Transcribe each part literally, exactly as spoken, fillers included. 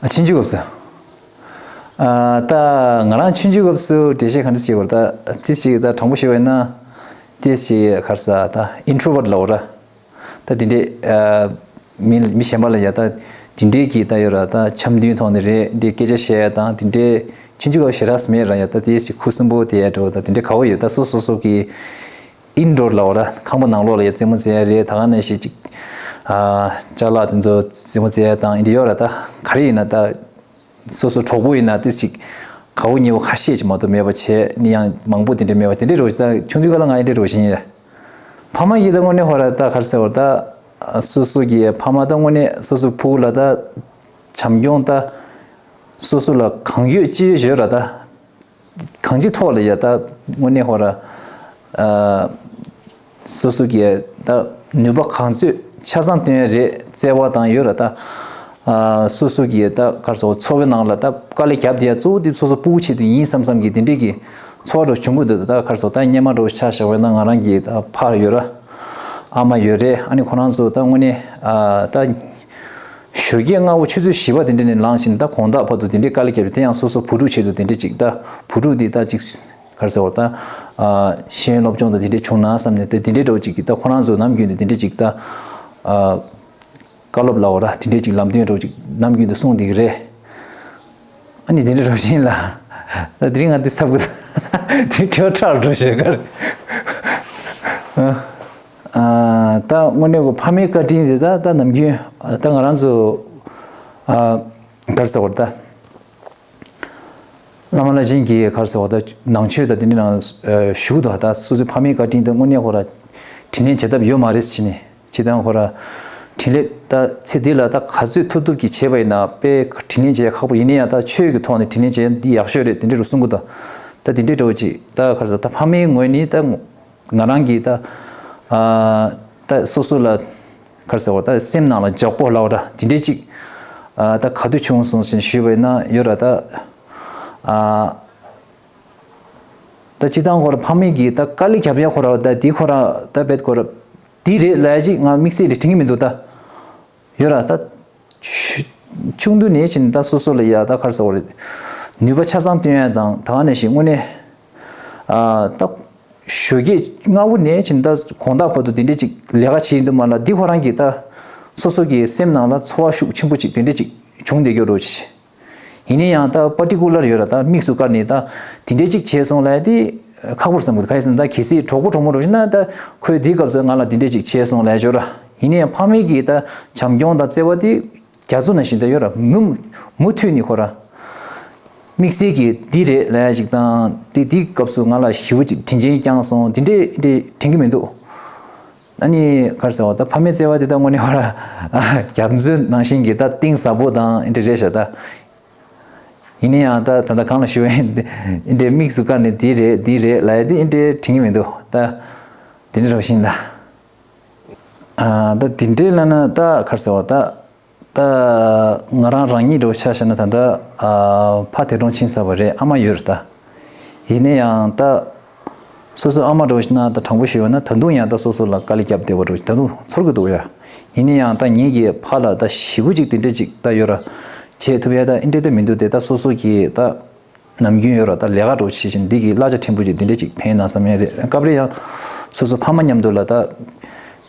ཨ། ཆུང་ཆུང་སྐབས་སུ། ཨ། ད་ང་རང་ཆུང་ཆུང་སྐབས་སུ་འགྲེལ་བཤད་ག་འདྲ་བྱེད་དགོས་རེད། ད་ཏིས་ཅིག་ད་དྲང་པོ་ཞུ་བ་ཡིན་ན། ཏིས་ཅིག་ག་རེ་ཟེར། ད་ཨིན་ཊྲོ་ཝརཊ་ལབ་ར། ད་དེ་འདྲས། ཨ། མི་མི་གཞན་པ་ལ་ཡ་ད་དེ་འདྲས་ཀྱི་ད་ཡོད་ར། ད་འཆམ་མཐུན་ཐོག་ནས་རེད། འདི་སྐད་ཆ་བཤད་ཡ་དང་དེ་འདྲས་ཆུང་ཆུང་སྐབས་ཞེ་དྲག་མེད་ར། ཡ་ད་ཏིས་ཅིག་ཁུ་སིམ་པོ་དེ་ཡ་འགྲོ། ད་དེ་འདྲས་དགའ་བོ་ཡོད། ད་སོ་སོ་སོ་གི་ཨིན་ཌོར་ལབ་ར། ཁང་པ་ནང་ལོགས་ལ་ཡ་རྩེད་མོ་རྩེ་ཡ་རེད། ད་ག་ནང་བཞིན་ཅིག་ཨ། ཅ་ལག་དེ་ཚོ་རྩེད་མོ་རྩེ་ཡ་དང་ཨིན་ཌི་ཡོད་ར། ད་ག་རེ་ཡིན་ན་ད་སོ་སོ་གྲོགས་པོ་ཡིན་ན་ཏིས་ཅིག་དགའ་བོ་ཉེ་བོ་ཁ་ཤས་ཅིག་མ་གཏོགས་མེད་པ་བྱས་ནི་ཡང་མང་པོ་དེ་འདྲ་མེད་པ་དེ་འདྲ་རོ། ད་ཆུང་ཆུང་སྐབས་ལ་ང་ཨིན་ཌི་རོ་བཞིན་ཡིན་ར། ཕ་མ་གིས་ད་དངོས་གནས་ཧོ་ར། ད་ག་རེ་ཟེར་བ། ད་སོ་སོ་གི་ཕ་མ་ད་དངོས་གནས་སོ་སོ་ཕྲུ་གུ་ལ་ད་བྱམས་སྐྱོང་ད་སོ་སོ་ལ་གང་ཡོད་ཅི་ཡོད་ཡོད་ར། ད་གང་ཅིའི་ཐོག་ལ་ཡ་ད་དངོས་གནས་ཧོ་ར། ཨ། སོ་སོ་གི་ད་ནུས་པ་གང་ཚོད་ཆ་ཚང་བཏོན་ཡ་རེད། བརྩེ་བ་དང་ཡོད་ར། ད་ཨ། སོ་སོ་གི་ད་ག་རེ་ཟེར། འཚོ་བའི་ནང་ལ་ད་དཀའ་ལས་རྒྱབ་དེ་ཡ་གཙོ་བོ་དེ་སོ་སོ་ཕྲུ་གུ་ཆེད་དུ་ཡིན་བསམ་བསམ་གི་དེ་འདྲས་ཀྱི་ཚོར་བ་འདྲ་བྱུང་གི་འདུག་ད་ག་རེ་ཟེར། ད་སྔོན་མ་འདྲ་ཆ་བཞག་པ་ཡིན་ན་ང་རང་གི་ད་ཕ་ཡོད་ར། ཨ་མ་ཡོད་རེད། ཨ་ནི་ཁོ་རང་ཚོ་ད་དངོས་གནས། ཨ། ད་ཞོགས་ཀས་སྔ་པོ་ཆུ་ཚོད་བཞི་པ་དེ་འདྲ་ནས་ལངས་ཤིང་ད་དགོང་དག་བར་དུ་དེ་འདྲའི་དཀའ་ལས་བརྒྱབ་པ་དེ་ཡང་སོ་སོ་བུ་ཕྲུག་ཆེད་དུ་དེ་འདྲ་ཅིག་ད་བུ་ཕྲུག་དེ་ད་ཅིག་ག་རེ་ཟེར་བ། ད་ཨ། ཤེས་ཡོན་སློབ་སྦྱོང་དང་དེ་འདྲ་བྱུང་ན་བསམ་ནས་ད་དེ་འདྲའི་འདྲ་བོ་ཅིག་གི་ད་ཁོ་རང་ཚོ་ནམ་རྒྱུན་དུ་དེ་འདྲ་ཅིག་ད་ཨ། བཀའ་སློབ་ལབ་ར། དེ་འདྲའི་ཅིག་ལམ་སྟོན་འདྲ་བོ་ཅིག་ནམ་རྒྱུན་དུ་གསུང་བསྡད་ཀྱི་རེད། ཨ་ནི་དེ་འདྲ་རོ་བཞིན་ལ། ད་དེ་རིང་ང་འདི་ཚབ་གི། དེ་དྲི་བ་ཁྲག་འགྲོ་ཞེས་གར། ཨ། ད་དངོས་གནས་ཁོ་ཕ་མའི་བཀའ་དྲིན་དེ་ད་ད་ནམ་རྒྱུན་ད་ང་རང་ཚོ། ཨ། ག་རེ་ཟེར་བ། ད་བླ་མ་བླ་ཆེན་གྱིས་ག་རེ་ཟེར་བ། ད་ནང་ཆོས་ད་དེ་འདྲ་ནང་ཞུ་གི་འདུག་ད་སོ་སོའི་ཕ་མའི་བཀའ་དྲིན་དེ་དངོས་གནས་ཁོ་ར་དྲིན་ལན་འཇལ་ཐབས་ཡོད་མ་རེད་ཟེར་ནས། སྤྱིར་བཏང་ཁོ་ར་དྲིན་ལན་ད་ཚེ་འདི་ལ་ད་ག་ཚོད་ཐུབ་ཐུབ་ཀྱིས་བྱས་པ་ཡིན་ན་དཔེ་དྲིན་ལན་འཇལ་ཡ་ཁག་པོ་ཡིན་ན་ཡང་། ད་ཆོས་ཀྱི་ཐོག་ནས་དྲིན་ལན་འཇལ་ཡ་འདི་ཡག་ཤོས་རེད། དེ་འདྲ་རུ་གསུང་གི་འདུག་ད་དེ་འདྲའི་འདྲ་བོ་ཅིག་ད་ག་རེ་ཟེར། ད་ཕ་མའི་ངོས་ནས་ད་ང་རང་གིས་ད་ཨ་ད་སོ་སོ་ལ་ག་རེ་ཟེར་བ། ད་སེམས་ནང་ལ་འཇགས་པོ་ལབ་ར། དེ་འདྲའི་ཅིག་ཨ་ད་ག་དུས་བྱུང་སོང་ཞེས་ཞུས་པ་ཡིན་ན་ཡོད་ར། ད་ཨ་ད་སྤྱིར་བཏང་ཁོ་ར་ཕ་མས་ཀྱིས་ད་དཀའ་ལས་རྒྱབ་ཡ་ཁོ་ར། ད་འདི་ཁོ་ར་ད་བེད་ཁོ་ར་འདི་རེད་ལབ་ཡ་ཅིག་ང་དམིགས་བསལ་ལས་དྲན་གྱི་མི་འདུག་ད་ཡོད་ར། ད་ཆུ་ཆུང་དུས་ནས་ཕྱིན་ད་སོ་སོ་ལ་ཡ་ད་ག་རེ་ཟེར་བ་རེད། ནུས་པ་ཆ་ཚང་བཏོན་ཡ་དང་། ད་ག་ནང་བཞིན་དངོས་གནས་ཨ་ད་ཞོགས་ཀས་སྔ་པོ་ནས་ཕྱིན་ད་དགོང་དག་བར་དུ་དེ་འདྲས་ཅིག་ལས་ཀ་བྱེད་ཡིན་དུས་མ་ལ་འདི་ཁོ་རང་གིས་ད་སོ་སོ་གི་སེམས་ནང་ལ་ཚོར་བ་ཤུགས་ཆེན་པོ་ཅིག་དེ་འདྲས་ཅིག་བྱུང་བསྡད་ཀྱི་རེད་ཅེས། ཡིན་ན་ཡང་ད་པར་ཊི་ཀུ་ལར་ཡོད་ར། ད་དམིགས་སུ་བཀར་ནས་ད་དེ་འདྲས་ཅིག་བྱས་སོང་ལབ་ཡ་དེ་ཁག་པོ་རེད་བསམ་གི་འདུག་གང་ཡིན་ཟེར་ན་ད་གལ་སྲིད་གྲོགས་པོ་གྲོགས་མོ་རེད་ཟེར་ན་ད་ཁོས་དེའི་སྐབས་སུ་ང་ལ་དེ་འདྲས་ཅིག་བྱས་སོང་ལབ་ཡ་ཡོད་ར། ཡིན་ན་ཡང་ཕ་མས་ཀྱིས་ད་བྱམས་སྐྱོང་དང་བརྩེ་བ་དེ་རྒྱ་མཚོ་ནང་བཞིན་ད་ཡོད་ར། མུ་མུ་མཐུད་ནས་ཁོ་ར་དམིགས་བསལ་གྱིས་འདི་རེད་ལབ་ཡ་ཞིག་དང་། དེ་དེའི་སྐབས་སུ་ང་ལ་ཞེ་པོ་ཅིག་དྲིན་ཆེན་བསྐྱངས་སོང་དེ་འདྲས་དེ་འདྲས་དྲན་གྱི་མི་འདུག་ཨ་ནི་ག་རེ་ཟེར་བ། ད་ཕ་མའི་བརྩེ་བ་དེ་ད་དངོས་གནས་ཁོ་ར་རྒྱ་མཚོའི་ནང་བཞིན་གྱི་ད་གཏིང་ཟབ་པོ་དང་འདི་འདྲས་རེད་ཤག་ད་ཡིན་ན་ཡང་ད་ད་ལྟ་གང་ལ་ཞུ་བ་ཡིན། འདི་འདྲས་དམིགས་སུ་བཀར་ནས་འདི་རེད་འདི་རེད་ལབ་ཡ་དེ་འདི་འདྲས་དྲན་གྱི་མི་འདུག་ད་དེ་འདྲས་རོ་བཞིན་ལ། ཨ་ད་དེ་འདྲས་ལབ་ན་ད་ག་རེ་ཟེར་བ། ད་ད་ང་རང་རང་ཉིད་འདྲ་བོ་ཆ་བཞག་ན་ད་ལྟ་ཨ་ཕ་དེ་གྲོངས་ཕྱིན་ཚར་བ་རེད། ཨ་མ་ཡོད་རེད་ད། ཡིན་ན་ཡང་ད་སོ་སོའི་ཨ་མ་འདྲ་བོ་ཞིག་ན་ད་དྲང་པོ་ཞུས་པ་ན་ད་དུང་ཡང་ད་སོ་སོ་ལ་དཀའ་ལས་བརྒྱབ་བསྡད་པ་འདྲ་བོ་ཞིག་ད་དུང་ཚོར་གྱི་འདུག་ཡ། ཡིན་ན་ཡང་ད་ངེད་ཀྱི་ཕ་ལ་ད་ཞེ་པོ་ཅིག་དེ་འདྲས་ཅིག་ད་ཡོད་ར། བྱེད་ཐུབ་ཡ་ད་ཨེ་འདྲས་ད་མི་འདུག་དེ་ད་སོ་སོ་གི་ད་ནམ་རྒྱུན་ཡོད་ར། ད་ལས་ཀ་འདྲ་བོ་བྱེད་བཞིན་འདི་གི་གླ་ཆ་ཕྲན་བུ་ཅིག་དེ་འདྲས་ཅིག་ཕན་ན་བསམ་ཡ་རེད། སྐབས་རེ་ཡང་སོ་སོ་ཕ་མ་མཉམ་དུ་ལ་ད་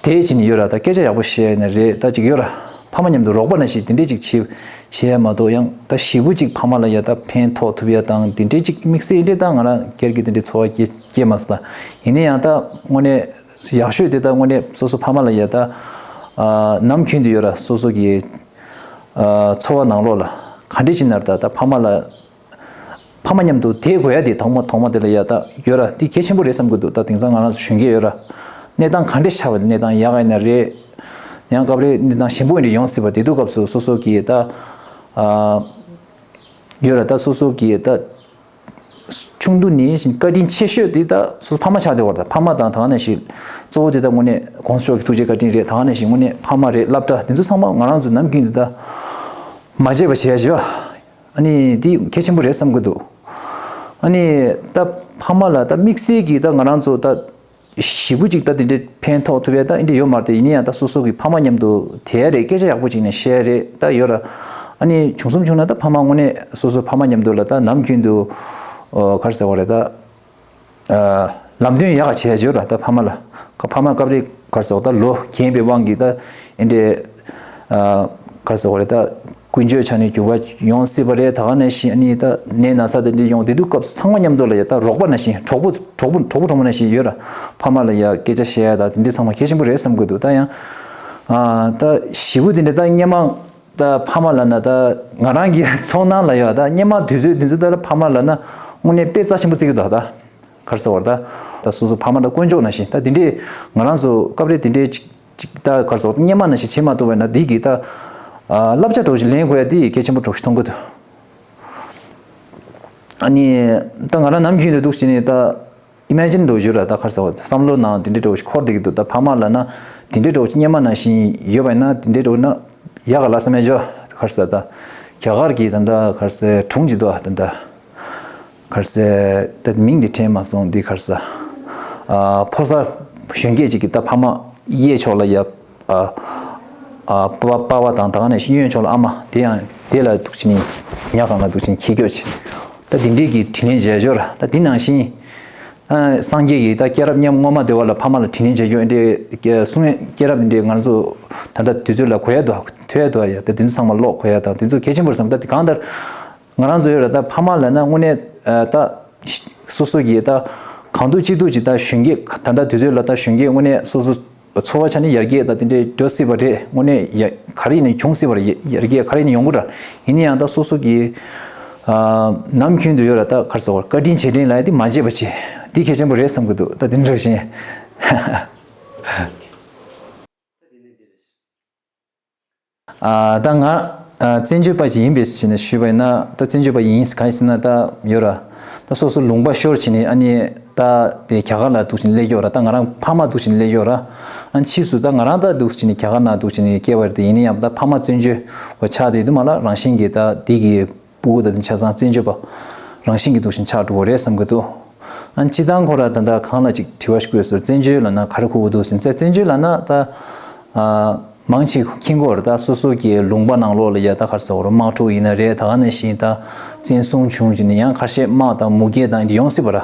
དེ་བྱས་ནས་ཡོད་ར། ད་སྐད་ཆ་ཡག་པོ་བཤད་ཡ་ན་རེད། ད་ཅིག་ཡོད་ར། ཕ་མ་མཉམ་དུ་རོགས་པ་ནང་བཞིན་དེ་འདྲས་ཅིག་བྱེད་བྱེད་ཡ་མ་གཏོགས་ཡང་ད་ཞེ་པོ་ཅིག་ཕ་མ་ལ་ཡ་ད་ཕན་ཐོགས་ཐུབ་ཡ་དང་དེ་འདྲས་ཅིག་དམིགས་བསལ་འདྲས་ད་ང་རང་སྒེར་གྱི་དེ་འདྲས་ཚོར་བ་སྐྱེ་སྐྱེས་མ་སོང་། ད་ཡིན་ན་ཡང་ད་དངོས་གནས་ཡག་ཤོས་དེ་ད་དངོས་གནས་སོ་སོ་ཕ་མ་ལ་ཡ་ད་ཨ་ནམ་རྒྱུན་དུ་ཡོད་ར། སོ་སོ་གི་ཨ་འཚོ་བ་ནང་ལོགས་ལ་ག་འདྲས་ཅིག་ན་ར། ད་ད་ཕ་མ་ལ་ཕ་མ་མཉམ་དུ་བསྡད་དགོས་ཡ་དེ་ཐོག་མ་ཐོག་མ་དེ་ལ་ཡ་ད་ཡོད་ར། དེ་གལ་ཆེན་པོ་རེད་བསམ་གྱི་འདུག་ད་དེང་སང་ང་རང་ཚོ་གཞོན་སྐྱེས་ཡོད་ར། གནས་སྟངས་ག་འདྲས་ཆགས་པ། གནས་སྟངས་ཡག་ག་ཡིན་ན་རེད། ཡང་སྐབས་རེ་གནས་སྟངས་ཞན་པོ་ཡིན་ན་ཡོང་སྲིད་པ། དེ་དུས་སྐབས་སུ་སོ་སོ་གིས་ད་ཨ་ཡོད་ར། ད་སོ་སོ་གིས་ད་ཆུང་དུས་ནས་བཀའ་དྲིན་ཆེ་ཤོས་དེ་ད་སོ་སོ་ཕ་མ་ཆགས་བསྡད་པ་རེད། ད་ཕ་མ་དང་ད་ག་ནང་བཞིན་གཙོ་བོ་དེ་ད་དངོས་གནས་དགོངས་ཞུ་གི་ཐུགས་རྗེ་བཀའ་དྲིན་རེད། ད་ག་ནང་བཞིན་དངོས་གནས་ཕ་མ་རེད། སློབ་གྲྭ་དེ་ཚོ་ཚང་མ་ང་རང་ཚོ་ནམ་རྒྱུན་དུ་ད་མ་བརྗེད་པ་བྱེད་ཡ་བྱེད་པ། ཨ་ནི་འདི་གལ་ཆེན་པོ་རེད་བསམ་གྱི་འདུག་ཨ་ནི་ད་ཕ་མ་ལ་ད་དམིགས་བསལ་གྱིས་ད་ང་རང་ཚོ་ད་ཞེ་པོ་ཅིག་ད་དེ་འདྲའི་ཕན་ཐོགས་ཐུབ་ཡ་ད་ཨེ་འདྲ་ཡོད་མ་རེད་དེ། ཡིན་ན་ཡང་ད་སོ་སོ་གི་ཕ་མ་མཉམ་དུ་དེ་ཡ་རེད། སྐད་ཆ་ཡག་པོ་ཅིག་ནས་བཤད་ཡ་རེད། ད་ཡོད་ར། ཨ་ནི་བྱུང་གསུམ་བྱུང་ན་ད་ཕ་མ་དངོས་གནས་སོ་སོ་ཕ་མ་མཉམ་དུ་ལ་ད་ནམ་རྒྱུན་དུ་ཨོ་ག་རེ་ཟེར་བ་རེད་ད། ཨ་ལམ་སྟོན་ཡག་ག་བྱེད་ཡ་བྱོས་ར་ད་ཕ་མ་ལ། ཁ་ཕ་མ་སྐབས་རེ་ག་རེ་ཟེར་བ་ད་ལོ་རྒན་པའི་དབང་གིས་ད་ཨེ་འདྲའི་ཨ་ག་རེ་ཟེར་བ་རེད་ད། ཀུན་སྤྱོད་ཆ་ནས་འགྱུར་བ་ཡོང་སྲིད་པ་རེད། ད་ག་ནང་བཞིན་ཨ་ནི་ད་ནད་ན་ཚ་དེ་འདྲ་ཡོང་དེ་དུས་སྐབས་སུ་ཚང་མ་མཉམ་དུ་ལ་ཡ་ད་རོགས་པ་ནང་བཞིན་གྲོགས་པོ་གྲོགས་པོ་གྲོགས་པོ་གྲོགས་མོ་ནང་བཞིན་ཡོད་ར། ཕ་མ་ལ་ཡ་སྐད་ཆ་བཤད་ཡ་ད་དེ་འདྲ་ཚང་མ་གལ་ཆེན་པོ་རེད་བསམ་གི་འདུག་ད་ཡང་ཨ་ད་ཞེ་པོ་དེ་འདྲ་ད་སྔན་མ་ད་ཕ་མ་ལབ་ན་ད་ང་རང་གི་མཐོང་སྣང་ལ་ཡོད་ད་སྔན་མ་དུས་ཚོད་དེ་ཚོ་ད་ཕ་མ་ལབ་ན་དངོས་གནས་དཔེ་རྩ་ཆེན་པོ་བརྩི་གི་འདུག་ད་ག་རེ་ཟེར་བ་རེད་ད། ད་སོ་སོ་ཕ་མ་ད་དཀོན་མཆོག་ནང་བཞིན་ད་དེ་འདྲས་ང་རང་ཚོ་སྐབས་རེ་དེ་འདྲས་ཅིག་ཅིག་ད་ག་རེ་ཟེར་བ་སྔན་མ་ནང་བཞིན་བྱེད་མ་ཐུབ་པ་ཡིན་ན་འདི་གི་ད་ཨ་བསླབ་བྱ་འདྲ་བོ་ཞིག་ལེན་དགོས་ཡ་འདི་གལ་ཆེན་པོ་འདྲ་བོ་ཞིག་མཐོང་གི་འདུག་ཨ་ནི་ད་ང་རང་ནམ་རྒྱུན་དུ་འདུག་བྱས་ནས་ད་ཨི་མེ་ཇིན་འདྲ་བོ་ཞིག་ར་ད་ག་རེ་ཟེར་བ་བསམ་བློ་ནང་དེ་འདྲས་འདྲ་བོ་ཞིག་འཁོར་བསྡད་ཀྱི་འདུག་ད་ཕ་མ་ལབ་ན་དེ་འདྲས་འདྲ་བོ་ཞིག་སྔན་མ་ནང་བཞིན་ཡོད་པ་ཡིན་ན་དེ་འདྲས་འདྲ་བོ་ན་ཡག་ག་ལ་བསམ་ཡ་ཅོ་ག་རེ་ཟེར་ད་རྒྱ་གར་གྱི་ད་ད་ག་རེ་ཟེར་སྒྲུང་ཅིག་འདུག་ཨ་ད་ད། ག་རེ་ཟེར། ད་མིང་འདི་དྲན་མ་སོང་འདི་ག་རེ་ཟེར། ཨ་ཕོ་གསར་གཞོན་སྐྱེས་ཅིག་གིས་ད་ཕ་མ་གཡས་ཕྱོགས་ལ་ཡ། ཨ་ཨ་པ་པ་པ་དང་ད་ག་ནང་བཞིན་གཡོན་ཕྱོགས་ལ་ཨ་མ་དེ་ཡང་དེ་ལ་འདུག་བྱས་ནས་ཉལ་ཁང་ལ་འདུག་བྱས་ནས་ཁྱི་སྐྱོ་ཆེ། ད་འདི་འདྲས་ཀྱི་དྲིན་ལན་འཇལ་ཞོར་ད་འདི་ནང་བཞིན། ཨ་སངས་རྒྱས་ཀྱི་ད་སྐྱེས་རབས་སྔོན་མ་དེ་བ་ལ་ཕ་མ་ལ་དྲིན་ལན་འཇལ་རྒྱུ་འདི་གསུང་སྐྱེས་རབས་འདི་ང་ཚོ་ད་ལྟ་དུས་ཚོད་ལ་གོ་ཡ་འདུག་ཐོས་ཡ་འདུག་ཡ་ད་འདི་ཚོ་ཚང་མ་ཀློག་གོ་ཡ་དང་འདི་ཚོ་གལ་ཆེན་པོ་རེད་བསམ། ད་འདི་གང་ལྟར། ང་རང་ཚོ་ཡོད་ར་ད་ཕ་མ་ལབ་ན་དངོས་གནས་ཨ་ད་སོ་སོ་གིས་ད་གང་ཐུབ་ཅི་ཐུབ་ཅིག་ད་གཞོན་སྐྱེས་ད་ལྟ་དུས་ཚོད་ལ་ད་གཞོན་སྐྱེས་དངོས་གནས་སོ་སོ་འཚོ་བ་ཆ་ནས་ཡར་རྒྱས་ད་དེ་འདྲའི་འགྲོ་སྲིད་པ་རེད། དངོས་གནས་ཡ་ག་རེ་ཡིན་ནའི་བྱུང་སྲིད་པ་རེད། ཡ་ཡར་རྒྱས་ག་རེ་ཡིན་ནའི་ཡོང་གི་ར། ཡིན་ན་ཡང་ད་སོ་སོ་གིས་ཨ་ནམ་རྒྱུན་དུ་ཡོད་ར་ད་ག་རེ་ཟེར་བ་བཀའ་དྲིན་རྗེས་དྲན་ལབ་ཡ་དེ་མ་བརྗེད་པ་བྱེད། འདི་གལ་ཆེན་པོ་རེད་བསམ་གི་འདུག་ད་དེ་འདྲ་བཞིན། ཨ་ད་ང་ཨ་བཙན་བྱོལ་པ་ཅིག་ཡིན་པས་ཟེར་ནས་ཞུས་པ་ཡིན་ན་ད་བཙན་བྱོལ་པ་ཡིན་གང་ཡིན་ཟེར་ན་ད་ཡོད་ར། ད་སོ་སོ་ལུང་པ་ཤོར་བྱས་ནས་ཨ་ནི་ད་དེ་རྒྱ་གར་ལ་འདུག་བྱས་ནས་སླེབས་ཡོད་ར། ད་ང་རང་ཕ་མ་འདུག་བྱས་ནས་སླེབས་ཡོད་ར། ཨ་ཕྱིས་སུ་ད་ང་རང་ད་འདུག་བྱས་ནས་རྒྱ་གར་ནང་འདུག་བྱས་ནས་སྐྱེས་པ་རེད། དེ་ཡིན་ན་ཡང་ད་ཕ་མ་བཙན་བྱོལ་བ་ཆགས་བསྡད་དུས་མ་ལ་རང་བཞིན་གྱིས་ད་དེ་གི་སྤུ་གུ་དང་དེ་ཆ་ཚང་བཙན་བྱོལ་པ་རང་བཞིན་གྱིས་འདུག་བཞིན་ཆགས་འགྲོ་གི་རེད་བསམ་གྱི་འདུག་ཨ་སྤྱི་བཏང་ཁོ་ར་ད་ལྟ་གང་ལ་ཅིག་དྲི་བ་ཞིག་བཀོད་སོང་། བཙན་བྱོལ་ལབ་ན་ག་རེ་གོ་གི་འདུག་ཟེར་ན། བཙན་བཙན་བྱོལ་ལབ་ན་ད་ཨ་མང་ཆེ་མཁྱེན་གྱི་ཡོད་རེད། ད་སོ་སོ་གི་ལུང་པ་ནང་ལོགས་ལ་ཡ་ད་ག་རེ་ཟེར་དགོས་རེད། དམག་འཁྲུག་ཡིན་ན་རེད། ད་ག་ནང་བཞིན་ད་བཙན་བཟུང་བྱུང་བྱས་ནས་ཡང་ཁ་ཤས་དམག་དང་མུ་གེ་དང་འདི་ཡོང་སྲིད་པ་ར།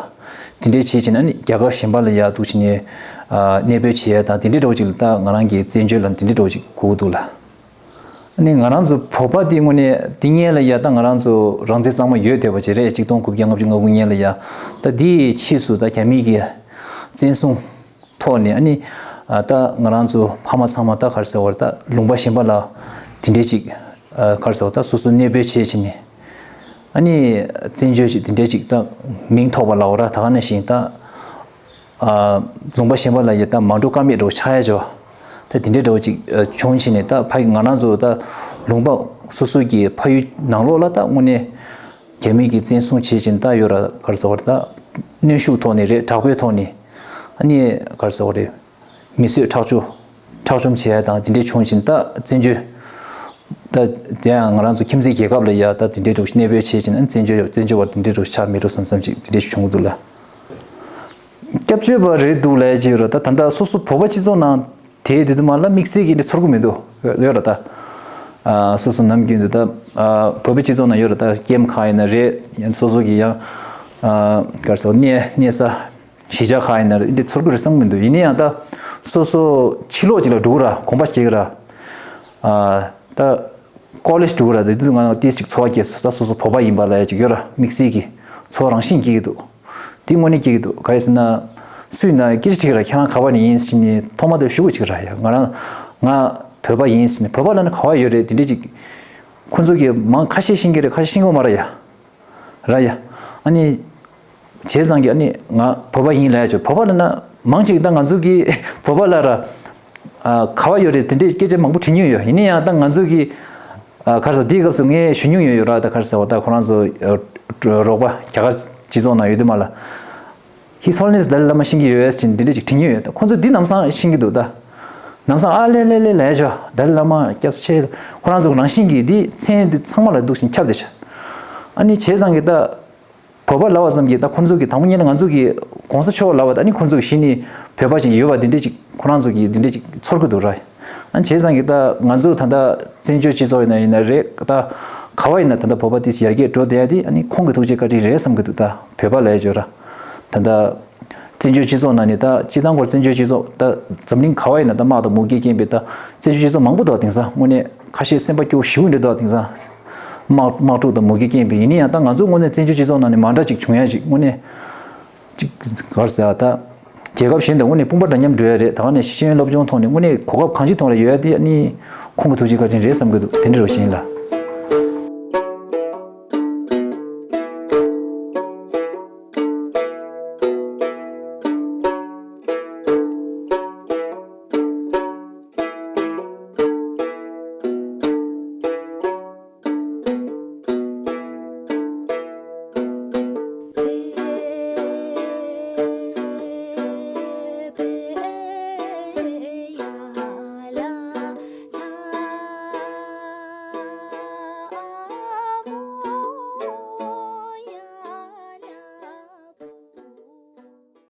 དེ་འདྲའི་བྱེད་བྱས་ན་ནི་རྒྱལ་ཁབ་གཞན་པ་ལ་ཡ་འདུག་བྱས་ནས་ཨ་གནས་སྤོས་བྱེད་ཡ་དང་དེ་འདྲའི་འདྲ་བོ་ཅིག་ལ་ད་ང་རང་གི་བཙན་བྱོལ་ལ་འདི་འདྲའི་འདྲ་བོ་ཅིག་གོ་གི་འདུག་ལ། ཨ་ནི་ང་རང་ཚོ་བོད་པ་དེ་དངོས་གནས་དེ་སྔོན་ལ་ཡ་ད་ང་རང་ཚོ་རང་བཙན་གཙང་མ་ཡོད་བསྡད་པ་ཅིག་རེད། ཆིག་སྟོང་དགུ་བརྒྱ་ལྔ་བཅུ་ང་དགུ་སྔོན་ལ་ཡ། ད་དེའི་ཕྱིས་སུ་ད་རྒྱ་མི་གི་བཙན་བཟུང་ཐོག་ནས་ཨ་ནི་ཨ་ད་ང་རང་ཚོ་ཕ་མ་ཚང་མ་ད་ག་རེ་ཟེར་བ་རེད། ད་ལུང་པ་གཞན་པ་ལ་དེ་འདྲའི་ཅིག་ཨ་ག་རེ་ཟེར་བ་ད་སོ་སོ་གནས་སྤོས་བྱས་བྱས་ནས་ཨ་ནི་བཙན་བྱོལ་ཅིག་དེ་འདྲའི་ཅིག་ད་མིང་ཐོགས་པ་ལབ་དགོས་ར། ད་ག་ནང་བཞིན་ད། ཨ་ལུང་པ་གཞན་པ་ལ་ཡ་ད་མ་འགྲོ་ཀ་མེད་འགྲོ་ཆགས་ཡ་ཅོ། ད་དེ་འདྲའི་འདྲ་བོ་ཅིག་ཨ་བྱུང་བྱས་ནས་ད་ཕ་ཡི་ང་རང་ཚོ་ད་ལུང་པ་སོ་སོ་གི་ཕ་ཡུལ་ནང་ལོགས་ལ་ད་དངོས་གནས་རྒྱ་མི་གིས་བཙན་བཟུང་བྱེད་བཞིན་ད་ཡོད་ར། ག་རེ་ཟེར་བ་རེད། ད་གནོན་ཤུགས་ཐོག་ནས་རེད། དྲག་པོའི་ཐོག་ནས་ཨ་ནི་ག་རེ་ཟེར་བ་རེད། མི་གསོད་ཁྲག་སྦྱོར་ཁྲག་སྦྱོར་བྱེད་ཡ་དང་དེ་འདྲའི་བྱུང་བཞིན་ད་བཙན་བྱོལ། ད་དེ་ཡང་ང་རང་ཚོ་ཁྱིམ་མཚེས་རྒྱལ་ཁབ་ལ་ཡ་ད་དེ་འདྲའི་འདྲ་བོ་ཞིག་གནས་སྤོས་བྱེད་བཞིན་ཨ་ནི་བཙན་བྱོལ་བཙན་བྱོལ་བ་དེ་འདྲའི་འདྲ་བོ་ཆགས་མི་འགྲོ་བསམ་བསམ་ཅིག་དེ་འདྲའི་བྱུང་འདུག་ལ། སྐྱབས་བཅོལ་བ་རེད་འདུག་ལབ་ཀྱི་ཡོད་ར། ད་ད་ལྟ་སོ་སོ་བོད་པ་སྤྱི་ཚོགས་ནང་དེ་དེ་དུ་མ་ལ་དམིགས་བསལ་གྱི་འདི་ཚོར་གི་མི་འདུག་ཡོད་ར། ད་ཨ་སོ་སོ་ནམ་རྒྱུན་དུ་ད་ཨ་བོད་པའི་སྤྱི་ཚོགས་ནང་ཡོད་ར། ད་ཀེམ་ཁག་ཡིན་ན་རེད། ཡང་སོ་སོ་གི་ཡང་ཨ་ག་རེ་ཟེར་གནས་གནས་ས་གཞིས་ཆགས་ཁག་ཡིན་ན་རེད། འདི་ཚོར་གི་རེད་བསམ་གི་མི་འདུག་ཡིན་ན་ཡང་ད་སོ་སོ་ཕྱི་ལོགས་ཅིག་ལ་འགྲོ་གི་ར། གོམ་པ་བྱེད་གི་ར། ཨ་ད་ཀོ་ལེཇ་འགྲོ་གི་ར། དེ་དུས་ང་ཏིས་ཅིག་ཚོར་བ་སྐྱེས་སོང་། ད་སོ་སོ་བོད་པ་ཡིན་པ་ལ་ཡ་ཅིག་ཡོད་ར། དམིགས་བསལ་གྱི་ཚོར་བ་རང་བཞིན་སྐྱེ་གི་འདུག་དེ་དངོས་གནས་སྐྱེ་གི་འདུག་ག་རེ་ཟེར་ན། སུས་ན་སྐད་ཆ་དྲིས་ར། ཁྱེད་རང་ག་པ་ནས་ཡིན་ཟེར་ནས་ཐོག་མ་དེ་ཞུ་གི་ཅིག་ར་ཡ། ང་རང་ང་བོད་པ་ཡིན་ཟེར་ནས། བོད་པ་ལ་ནི་ག་པ་ཡོད་རེད། དེ་འདྲས་ཅིག་ཁོ་ཚོ་གི་མང་ཁ་ཤས་ཤེས་ཀྱི་རེད། ཁ་ཤས་ཤེས་ཀྱི་མ་རེད་ཡ། ར་ཡ། ཨ་ནི། བྱས་ཙང་གི་ཨ་ནི་ང་བོད་པ་ཡིན་ལབ་ཡ་ཅིག་བོད་པ་ལ་ན་མང་ཆེ་གི་ད་ང་ཚོ་གི་བོད་པ་ལ་ར། ཨ་ག་པ་ཡོད་རེད། དེ་འདྲས་སྐད་ཆ་མང་པོ་དྲི་མྱོང་ཡོད། ཡིན་ན་ཡང་ད་ང་ཚོ་གི་ཨ་ག་རེ་ཟེར། དེའི་སྐབས་སུ་ངས་ཞུ་མྱོང་ཡོད་ཡོད་ར། ད་ག་རེ་ཟེར་བ། ད་ཁོ་རང་ཚོ་ཨ་རོགས་པ་རྒྱ་གར་སྤྱི་ཚོགས་ནང་ཡོད་དུས་མ་ལ། His Holiness Dalai Lama ཤེས་ཀྱི་ཡོད་ཟེར་འདི་འདྲས་ཅིག་དྲི་མྱོང་ཡོད། ད་ཁོ་ཚོས་འདི་ལམ་སང་ཤེས་ཀྱི་འདུག་ད་ལམ་སང་ཨ་ལེ་ལེ་ལེ་ལས་ཆོག་དཱ་ལའི་བླ་མ་སྐྱབས་ཆེ། ཁོ་རང་ཚོ་ནང་བཞིན་གྱི་འདི་མཚན་འདི་ཚང་མ་ལ་འདུག་ཅིང་ཁྱབ་བསྡད་ཤག་ཨ་ནི་བྱས་ཙང་གི་ད་བོད་པ་ལབ་པ་ཙམ་གྱིས་ད་ཁོ་ཚོ་གི་དང་པོ་ཉིད་ནས་ང་ཚོ་གི་གོང་ས་མཆོག་ལབ་པ་ད་ཨ་ནི་ཁོ་ཚོ་གི་གཞི་ནས་བོད་པ་ཅིག་ཡོད་པ་འདི་འདྲས་ཅིག་ཁོ་རང་ཚོ་གི་འདི་འདྲས་ཅིག་ཚོར་གི་འདུག་ར། ཨ་བྱས་ཙང་གི་ད་ང་ཚོ་ད་ལྟ་བཙན་བྱོལ་སྤྱི་ཚོགས་ཡིན་ན་ཡིན་ན་རེད། ད་ག་བ་ཡིན་ན་ད་ལྟ་བོད་པ་དེ་ཡར་རྒྱས་འགྲོ་བསྡད་ཡ་དེ་ཨ་ནི་ཁོང་གི་ཐུགས་རྗེ་བཀའ་དྲིན་རེད་བསམ་གི་འདུག་ད་བོད་པ་ལ་ཡ་བརྗོད་ར། ད་ལྟ་བཙན་བྱོལ་སྤྱི་ཚོགས་ནང་ནས་ད་སྤྱི་བཏང་སྐོར་བཙན་བྱོལ་སྤྱི་ཚོགས་ད་འཛམ་གླིང་ག་བ་ཡིན་ན་ད་དམག་དང་མུ་གེ་རྐྱེན་པས་ད་བཙན་བྱོལ་སྤྱི་ཚོགས་མང་པོ་འདུག་དེང་སང་དངོས་གནས་ཁ་ཤས་སེམས་པ་སྐྱོ་ཞེ་པོ་འདྲ་འདུག་དེང་སང་དམག་དམག་འཁྲུག་དང་མུ་གེ་རྐྱེན་པས། ཡིན་ན་ཡང་ད་ང་ཚོ་དངོས་གནས་བཙན་བྱོལ་སྤྱི་ཚོགས་ནང་ནས་མ་འདྲ་ཅིག་བྱུང་ཡ་ཅིག་དངོས་གནས་ཅིག་ག་རེ་ཟེར་ཡ་ད། རྒྱལ་ཁབ་གཞན་དང་དངོས་གནས་དཔུང་པ་འདྲ་མཉམ་འགྲོ་ཡ་རེད། ད་ག་ནས་ཤེས་ཡོན་སློབ་སྦྱོང་ཐོག་ནས་དངོས་གནས་གོ་སྐབས་གང་ཅི་ཐོག་ལ་ཡོད་ཡ་དེ་ཨ་ནི་ཁོང་གི་ཐུགས་རྗེ་བཀའ་དྲིན་རེད་བསམ་གི་འདུག་དེ་འདྲ་རེད་བ་ཤེས་ཡིན་ལ།